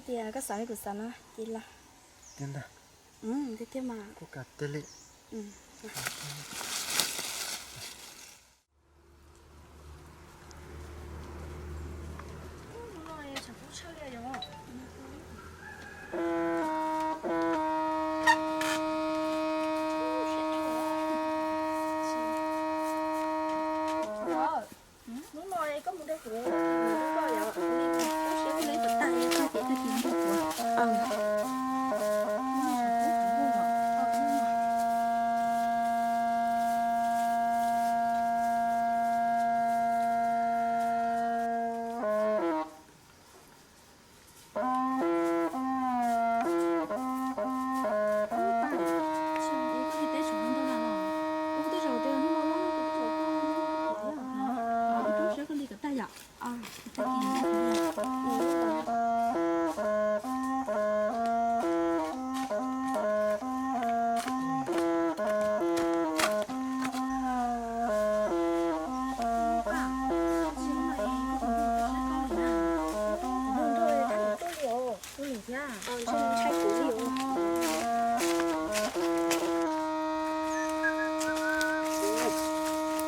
Tias koj xav li kuv xav no ces los. Tiag ntag. Tiag tiag mas. Kuj kav tiag li. Hnub no koj mus rau kuv, koj yog ua li koj siab ua li kom tag, koj tias koj cia li nrog kuv. Ua li thiab.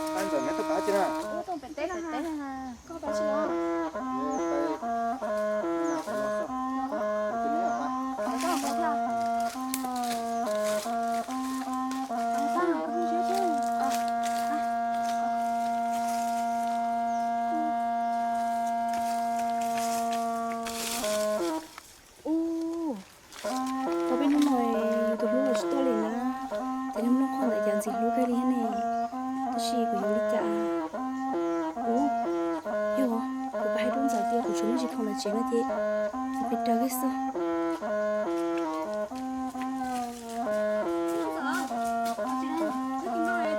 Tab ntawm neb tuaj pab tsi na? Koj pab tsi no? Ub, tau peb hnub no yus tus hlub los tsis tuaj li na. Ces hnub no qhov ntawd cas ntxim hlub kawg li thiab ne. Tab sis kuv yuav li cas? Ub, yog kuv pab hais rau ntxawm tias kuv tshuav me ntsis khoom lawm tsev no ces kuv pes rau kawg xwb.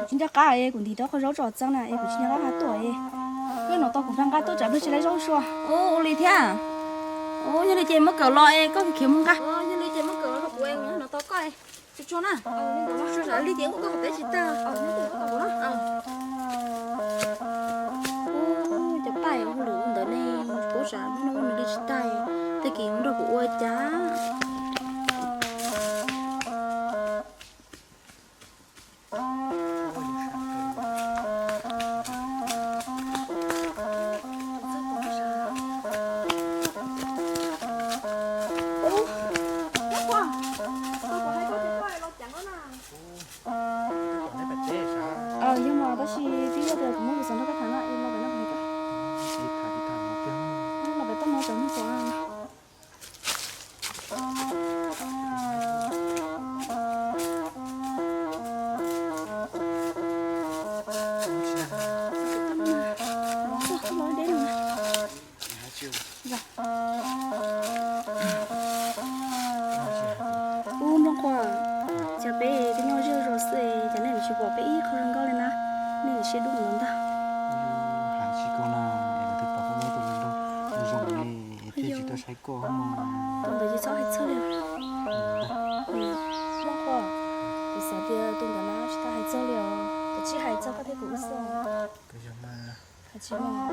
Tsis nco qab es kuv ntim rau qhov zaub tsom txeeb na es kuv tsis nco qab qhov tuaj es. Koj hnov tau kuv nqa nqa tuaj tsam pliag tsis lawv zaub sua. Ub, ua li thiab. Ub, yog li ces muab kawm los es koj khiav mus nqa. Yog li ces muab kawm los rau kuv es kuv nqa hnov tau koj. Tsuag tsuag na. Tsuag tsuag li ces ua koj peb tsis tag. Ub, cov paj hauj lwm ntawd ne, mus pub sam hnub no ua nws li tsis tag, tej kis nrog kuv ua cas. Yog mas tab sis twb yog tias kuv muab kuv xav nrog koj tham na, los pem no kuv hais koj. Los pem toj no tseem muag tsev. Ub, Nplooj Qhua, cas peb twb nyob zej zos xwb cas nej tsis pom peb ib qho zoo nkauj li na, nej siab dub mus ntag. Hais tsis koj na, es lawv twb pom koj muaj ib tug zoo zoo ne, es thiaj tsis tuaj saib koj no. Tus ntawd ces txhob hais txog li. Nplooj Qhua, kuv xav tias tus ntawd no tsis tau hais txog li os, kuv tsis hais txog koj thiab kuv ib xwb. Hais tsis muaj.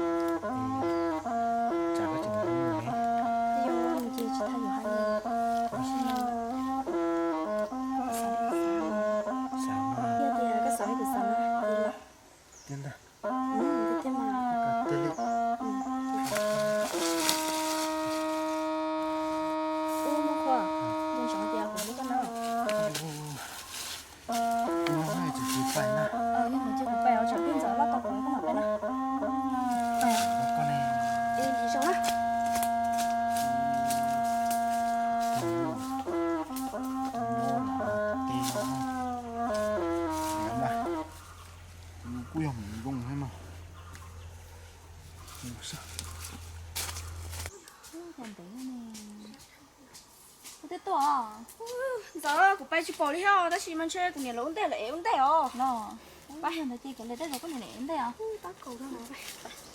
Tsam koj tseem hlub nws ne. Yog nws ces tsis tas yuav hais li. Tab sis mas kuv xav li kuv xav. Xav mas. Yog tias koj xav li kuv xav na ces los. Tiag ntag. Tiag tiag mas. Tiag li. Ub, Nplooj Qhua, nco ntsoov tias kuv hlub koj na. Yog no ces kuv pais os, tsam peb ntxov loj tau kuv koj mam pais na. Es ntsis zog na. Kuj yog mus zoo thiab mas. Kuv twb tuaj. Ntxawm, kuv pais tsis pom li thiab tab sis mas ntshe kuv niam lawv ua ntej lawm es ua ntej os. Pab yog ntawd ces kuv li tej zaum koj niam lawv ua ntej os.